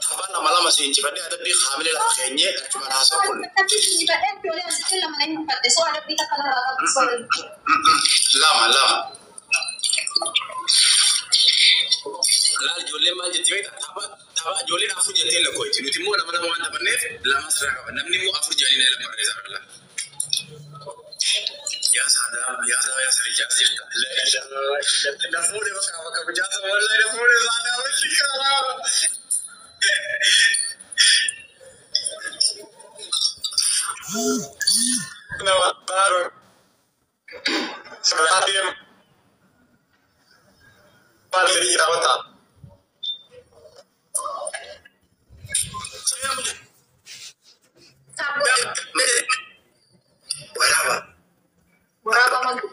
Tapha lama lama si injifadhee adabbii kaamila lafa keenyee achumaan haasa'u kun. Injifadhee walii aansitee lama na injifatte soo adabbii takka narraa qabdu soo. Lama lama. Laal ijoolleen maal jetti beektaa? Tapha tapha ijoolleen afur jettee lakkoofti. Nuti immoo lama lama waan taphanneef lama sirraa qaba. Namni immoo afur jedhanii na lama barreessaa qaba. Yaa saadaa yaa saadaa yaa saadaa jaas jirta. Na fuudhee bakka bakka jaasa wallahi na fuudhee saadaa walitti qaba. Nama baaro. Saadaa maal gadi jira wata. Waraaba. Waraaba malu.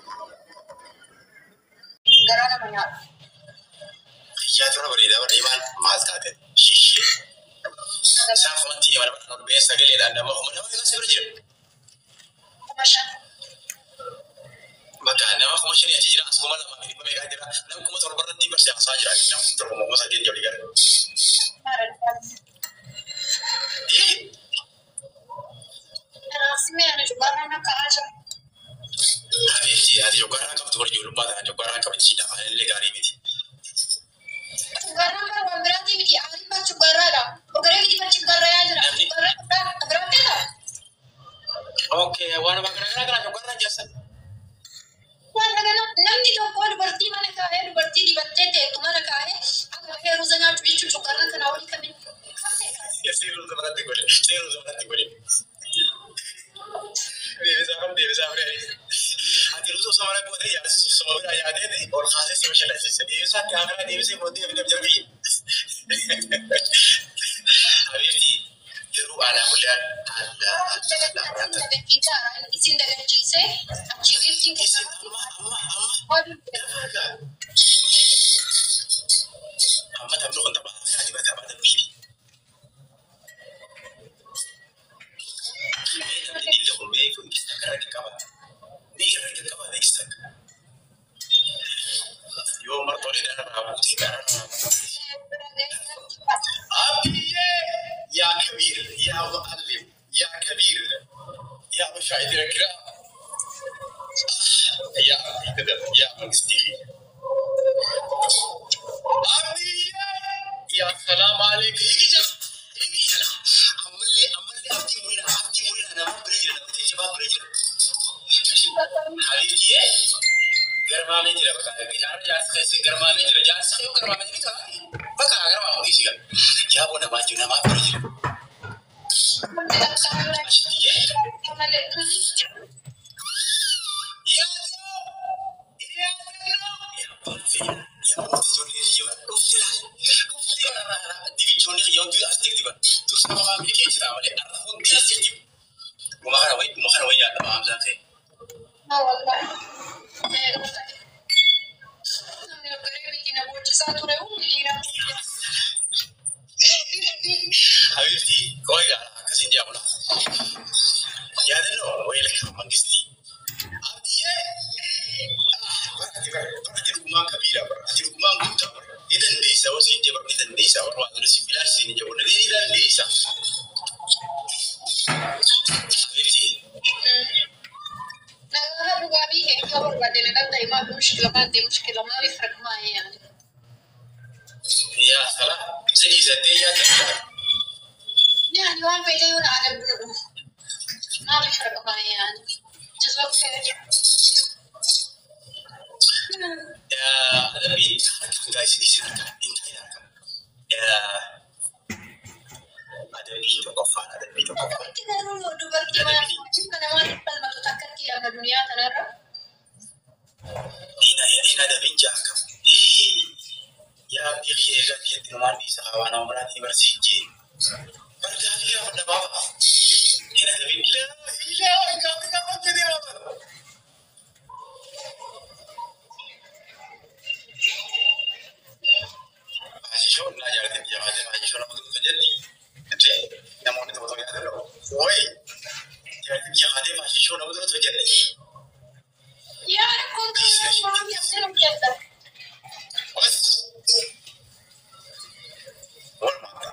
Garaa nama nyaata. Iyyaa tura bareedaa bara himaan maal taate shishee. Isaan komantii nama nama torbee sagaleedhaan nama kuma nama eegas bira jira. 5,000. Bakka nama 5,000 achi jira as 2,000 meeqaa jira nama 7,000 irratti barsiisaa haasaa jira nama 7,000 8,000 jalii gara. Raasmee ani cubarraan akka haja. Abeetti ati joggaarraa qabdu bara ijoollummaa ta'an joggaarraa qabdi si afaan illee gaarii miti. Cugarraan bara waan biraatii miti. Aariin bara cugarraadha. Ogaree miti bara cugarraa yaa jira. Cugarraa biraa beekaa? Okay, waan garaa garaa joggaarraa jaarsan. Waan dhagana namni tokko dubartii mana kaa'ee dubartii dibattee teettu mana kaa'ee akka heeruuza nyaachuu jechuun cugarraan kanaa olii kamiin kam ta'e kan? Seeruu zamanatti godhe. Seeruu zamanatti godhe. Deebisaa kan deebisaa firii. Ati ruuza osoo mana gootee jaarsi soma biraa yaadee ol kaasee si bashannansiise. Deebisaa kaameraa deebisee booddee fidee jira biyya. Habiibti garuu alaa kullee alla alla alla. Isin dagachiisee achi biiftiin Isin keessatti amma amma amma amma taphni kun tapha haasaa jira tapha taphiiti. Mee namni dhiirri kun mee kun ibsa akka irra qaba. Mee irra qaba ibsa. Yoo martoonni dhala buutee gara Abdiyyee yaa kabiir yaa muallim yaa kabiir yaa mashaayidira kiraa yaa abdii yaa mangistii. Abdiyyee yaa salaam alaikum. Igi jala igi jala ammallee ammallee abdii muriina abdii muriina nama bira jira nama jajjabaa bira jira. Habiibtiyyee garmaamee jira bakka jaarsa keessa garmaamee jira jaarsa yoo garmaamee jira bakka garmaamuu dhiisi gaa. Yaa bona baay'ee namaa bira jira. Ashittiyyee. Namni ogaree miti na booccisaa ture hundi dhiira. Nagaa dhugaa biyya keessa barbaade na danda'e maal mushkila maal mushkila maal ifraq maa yaani. Yaa salaa sidii sattee yaa Yani waan fedhe yoo na adabdu maal ifraq maa yaani. Just okay. Adabbiin harka hangaa isin isin harka hin ta'in harka. Adabbii tokkoffaan adabbii tokkoffaan. Akkamitti garuu dubartii namaatti falmatu takkatti dhabna duniyaa kanarra. Hin adabin jaaka. Yaa abdii kiyya eegaa biyyatti numaan dhiisa hawaa nama biraatiin barsiin jee. Way jaartii biyya kaatee faashishoo nama duratti hojjenne. Yaa rakkoon qabu waan yamtee hojjedha. Wal maata.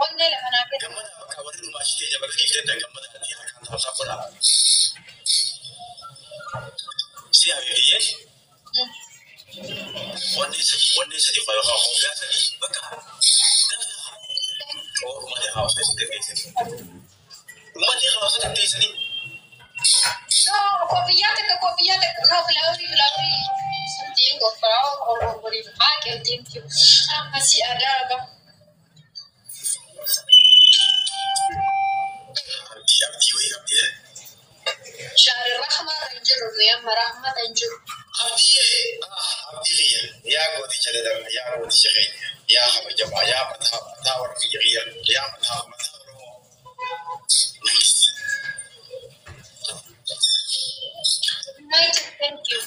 Onnee lafa naa kenna. No, koffiyyaa takka koffiyyaa takka no filaaworii filaaworii something of flower or or haa thank you. Amma si adaaba. Shaari rahmaa irra hin jiru nuyi amma rahmata hin jiru. Yaa gooticha dadhabna, yaa gooticha keenya, yaa kabajamaa, yaa mataa mataa warra biyya kiyya, yaa mataa mataa Oromoo. United thank you.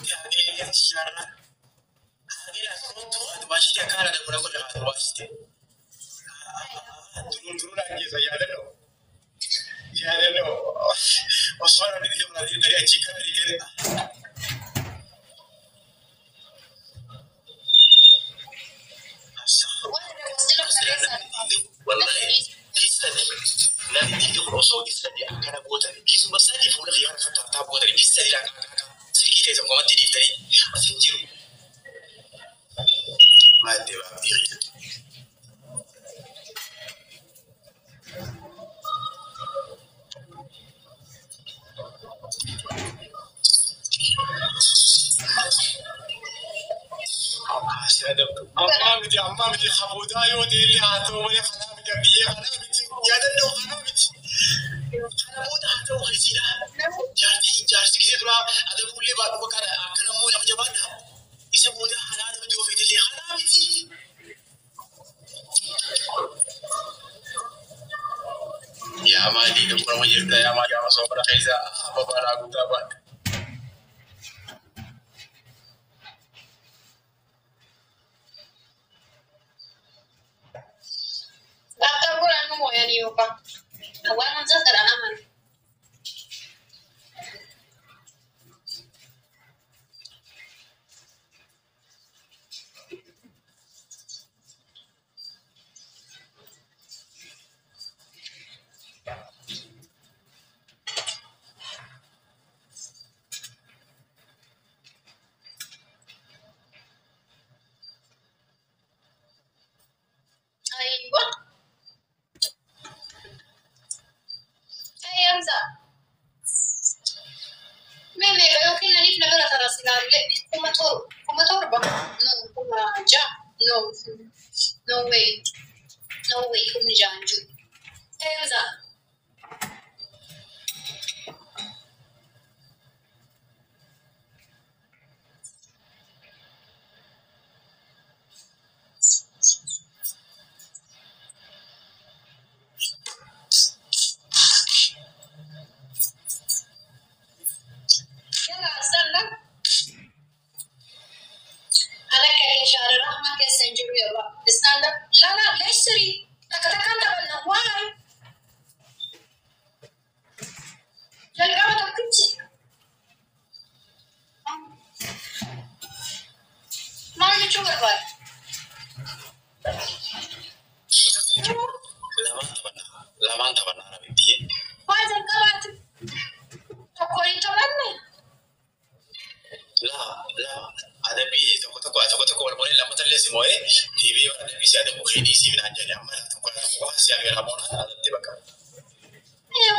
Waan irra was jala barreessaa. Ammaa miti hafuutaa yoo ta'e illee haa ta'u malee kanaa miti biyyee kanaa miti yaadannoo kanaa miti. Kana booda haa ta'u haysiidha. Jaartii jaarsi gisee duraa adabuullee baadhu bakka akkana immoo nama jabaadha. Isa booda kanaa adabdee ofiitillee kanaa miti. Yaa maalii tokko jirta yaa maalii amma soofara keessa babalaa guddaa baadha. Bakka biraan nu mooyanii yookaan waan hamsa kadhaan amanu. Aywa. Ay Hamza. Mee meeqa yoo kennaniif na bira tara silaallee 7,000 7,000 no 6,000 no no way no way 6,000 hin jiru. Ay Hamza. Yalla stand up. Ana kee shaara rahmaa keessa hin jiru yeroo stand up. La la leeshiri takka takkaan taphanna why? Jalqaba tokkichi. Maal jechuu barbaada? Lamaan taphannaa lamaan taphannaa na bittiyee. Waa jalqabaati. Tokko hin taphanne. Lama lama adabbii tokko tokko tokko tokko wal malee lama. si moo'ee deebi'ee bara adabbii si adabu keetii siif naan jedhe amma tokko tokko qofa si afeeraa moonaan adabde bakka.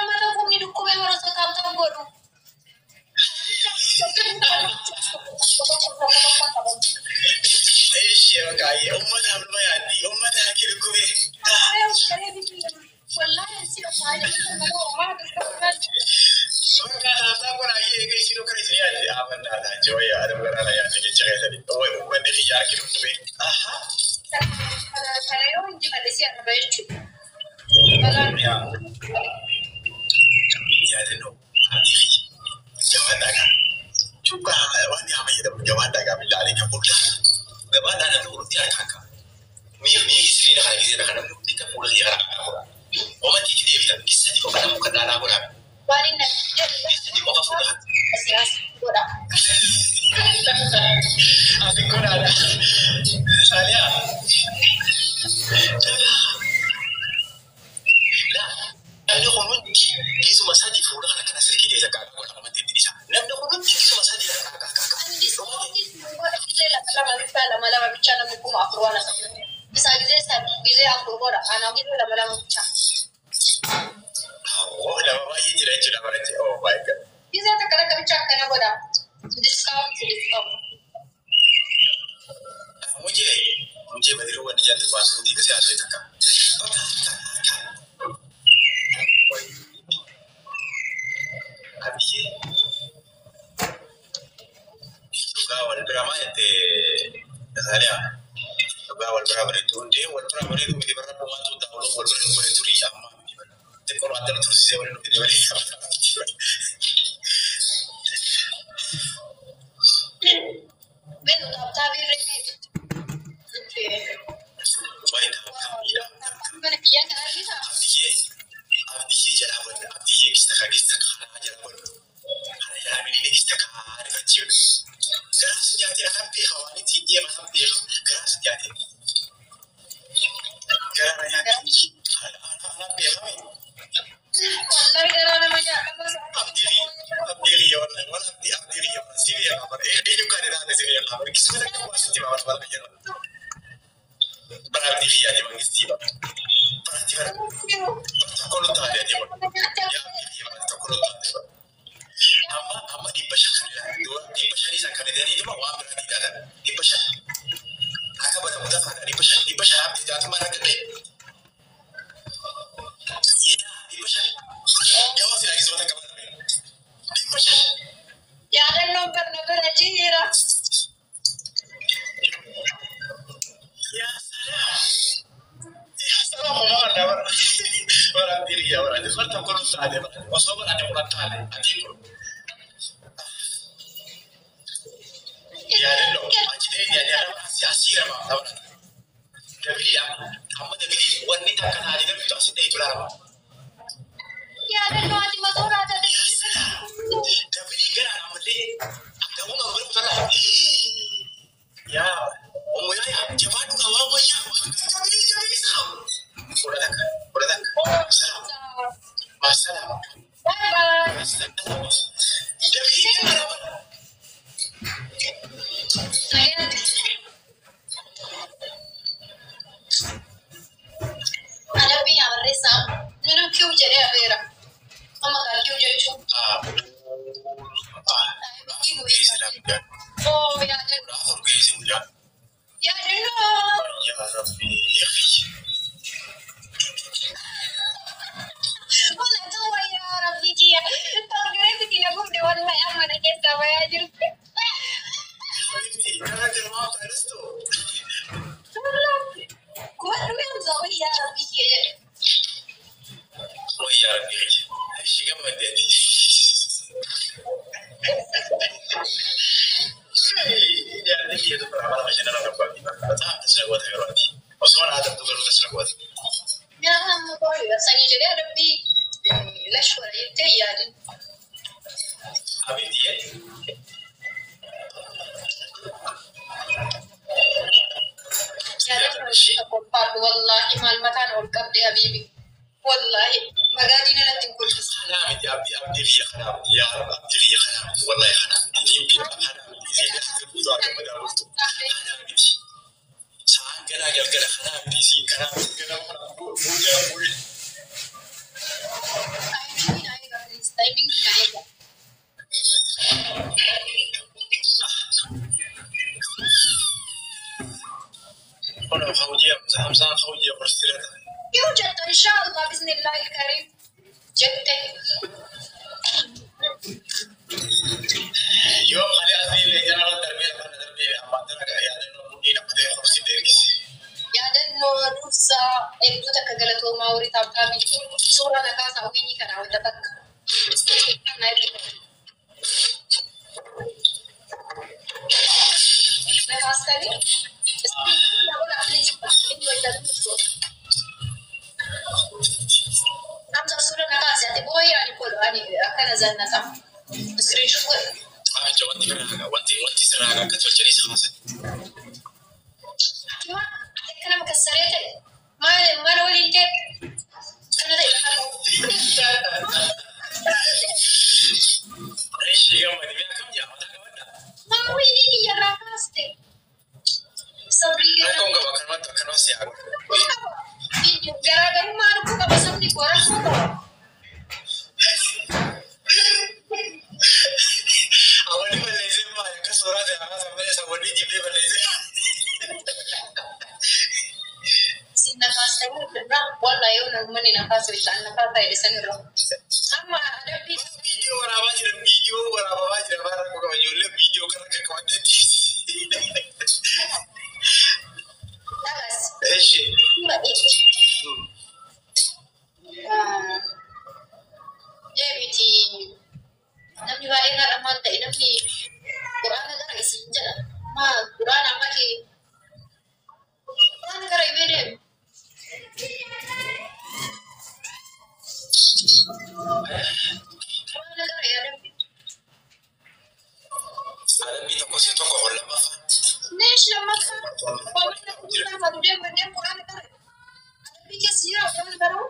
Mana humni dhukkubee bara osoo taaptaap godhu. Ishee bakka uummata hamma yaaddi uummata harki dhukkubee. Bakka taaptaap godhaa eega isin kan isin yaadde amannaa ta'a jiru adabu garaa yaadde jecha keessatti uummanni kiyya harki dhukkubee. Kana yoo injifate si arraba jechuudha. Yaadannoo abdii fi jabaan dhagaa. Cuubbaa waan haa fayyadamu jabaan dhagaa billaalee kan booda gabaan dhagaa namni hundi harkaan qaba. Miif miif siriina kana gisee kana namni hundi kan fuula kiyya kana kana godha. Oomatti itti deebitan gisatti qofa namni kan dhaanaa godha. Waan inni Gisatti qofa fuula kana. as godha. Asi godhaadha. Saaliyaa. Namni kun hundi gisuma sadii fuula kana kana sirkii ta'e takka godha namatti itti dhiisa. Namni kun hundi gisuma sadii takka akka akka. Lama bichaa lama lama bichaa namni 4000 waan as isaa gisee sadii gisee afur godha anaa gisee lama lama bichaa. Oh, nama baay'ee jira jechuudha baratti. Oh my God. Gisee takka takka bichaa akkana godha. Discount discount. Mujee, mujee badiruu wanni jaallu baasuu hundi kasee haasoo takka. Bakka akka akka. Abiyyee. Dhugaa wal bira maa jettee Saaliyaa. Dhugaa wal bira bareedu hundee wal bira bareedu miti barra bu'aatu daawwatu wal bira bareedu rii amma miti bara. Xiqqoo adda nu tursiisee waliin nu fide malee. Beeku taaptaa birree. Waayee taaptaa. Mana kiyyaa kana argitaa? Abdiyyee abdiyyee jalaa banna abdiyyee gista ka gista kanaa jala banna kana jalaa mililee gista kaa rifachiiru. Garaas nyaatee anaan beeka waan ittiin deema anaan beeka garaas nyaatee. Garaa nyaatee anaan beeka mi. Wallahi garaa nama nyaata. Abdii abdii riyya wallah wal abdii abdii riyya wallah si beeka bara eenyu kan ilaale si beeka bara kisuma takka waa sitti bara bara jira. Bara abdii riyyaati mangistii bara. Bara bara tokko nu taate ati bara. Yaa abdii riyya bara tokko nu taate bara. Amma amma 500 kan ilaalu dura 500 isaan kan ilaalanii waan biraatti ilaalan 500. Akka bara mudaa faana 500 500 abdii jaatummaa irra gadhee. 500. Yaa waa silaa kisuma takka bara. 500. Yaadannoon barna bira jira. Yaa salaam. Yaa salaam homaa adda bara. Bara abdii riyyaa bara ati bara tokko nu taate bara osoo bara ati kudhan taate ati kun. Yaadannoo achi ta'e yaadannoo nama asii asii rama nama dabili amma dabili wanni takka taate dabili asii ta'e tura rama. Yaadannoo ati masuuraa taate. Dabili gara ammallee akka humna bara kutarraa. Yaa omo yaa jabaa dhugaa waan wayyaa dabili dabili saa. Kudha takka kudha takka. Salaam. Maasalaam. Bye bye. Dabili gara bara. Adabbii yaa barreessaa. Nunu kiw jedhee afeera. Amma kaa kiw jechuun. Oo yaadannoo. Yaadannoo. Wala ta'u yaa rabbii kiyya. Torgiree fitina gubde wallahi amma na keessaa bayaa jirti. Kuba dhumee hamzaa wayii yaa rabbii kiyya jedhe. Yaa hamma baay'ee sanii jedhee adabbii lashwara jettee yaadin. Yaadannoo qophaadhu wallaahi maal mataan ol qabde habiibi. Wallaahi magaadiin alatti hin kolfisu. Ganaa galgala kanaa miti isiin kanaa miti ganama kana buujaa buuje. Timing na eega please. Timing na eega. Kun hawjii Hamzaan hawjii horsiirata. Yoo jettu inshallah bismillahil karim jette. Yoo ani asii illee jala darbee lafa darbee ammaan tana yaadannoo mudhii namatee horsiite ergise. Yaadannoo dursaa hedduu takka galatoomaa horii taaptaamii suuraa nagaa isaa wiinii kanaa hojja takka. Nakaastanii Hamza suura nakaase ati booyee ani godhu ani akkana zannata. Iskiriinshot godhu. Amicha wanti biraa wanti sirraa akka tolchanii isa kaasan. Ati maa ati akka nama kassaree ta'e maal maal waliin ta'e kana ta'e lafa qabu. Ishee gammadi bee akkam jaa mataa qabadha. Maa wiinii kiyyarraa kaaste. Sabrii kenna. Rakkoon qaba akkanumatti akkanumatti si haa godhu. Garaagarummaa arguu qaba sabni koo rakkoo qaba. Awwanni balleessee maali akka suuraa ta'e haasaa malee sawwanni jibbee balleessee. Isin nakaastanii irraa wallaa yoo namni nakaase bittaan nakaa ta'e isin irraa. Amma adabbii Viidiyoo waraabaa jira viidiyoo waraabamaa jira maal rakkoo qaba ijoollee viidiyoo kana akka qabannetti. dhagas. Ishee. Deebiti namni baay'een haadha maal ta'e namni quraana gara isin jedha. Maa quraana amma kee quraana gara himee deemu. Quraana gara yaadamti. Adabbii tokko si tokko ol lammaffaa. Neesh lammaffaa qomina kunuunaa fadu deemu deemu quraana gara. Adabbii keessa jira quraana garuu.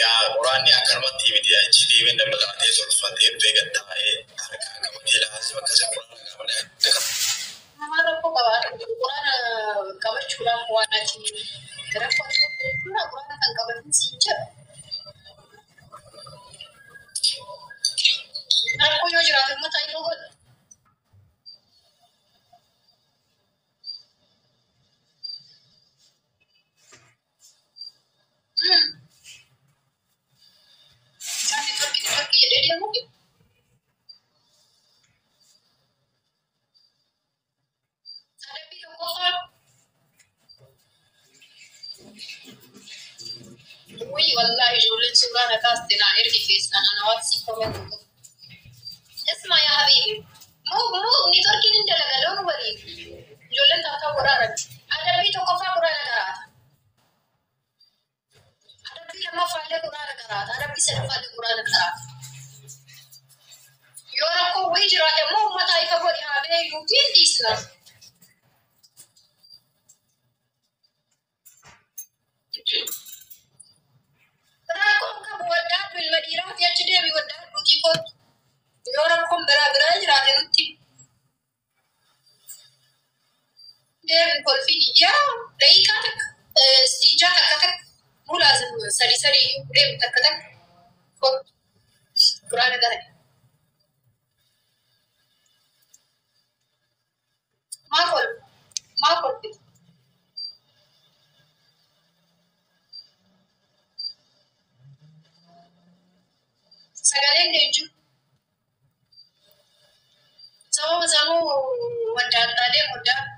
Yaa quraanni akkanumatti miti achi deemee nama taatee tolfatee dhufee gad taa'ee harkaan qabatee laasii bakka isa quraana qabatee akka Nama rakkoo qaba. Quraana qabachuudhaaf waan ati rakkoo ati jechuudha quraana kan qabatin siin jedha. Rakkoo yoo jiraate immoo taa'ee godha. Isaan neetworkii neetworkii jedhee deemuufi. Adabbii tokkoffaa wuyi wallaahi ijoolleen suuraa na kaaste naa ergi keessaan ana waatsi comment godhu. Isma yaa habiibi. Muu muu neetworkiin hin dalaga loon waliin. Ijoolleen taataa godhaarratti. Adabbii tokkoffaa quraana qaraata. Adabbii lammaffaallee quraana qaraata. Adabbii sadaffaallee quraana qaraata. Yoo rakkoo wayii jiraate immoo uummata ifa godhi haa beeyuutiin dhiisna. Rakkoon qabu waddaadhu ilma dhiiraati achi deemi waddaadhuutii kootu. Yoo rakkoon biraa biraa jiraate nutti deemi kolfiin yaa daqiiqaa takka istiijaa takka takka mulaazim sadi sadi deemi takka takka kootu quraana gara. Maa kolfi maa kolfite. Sagaleen leenjuu sababa sanuu waddaadhaa deemu waddaadhu.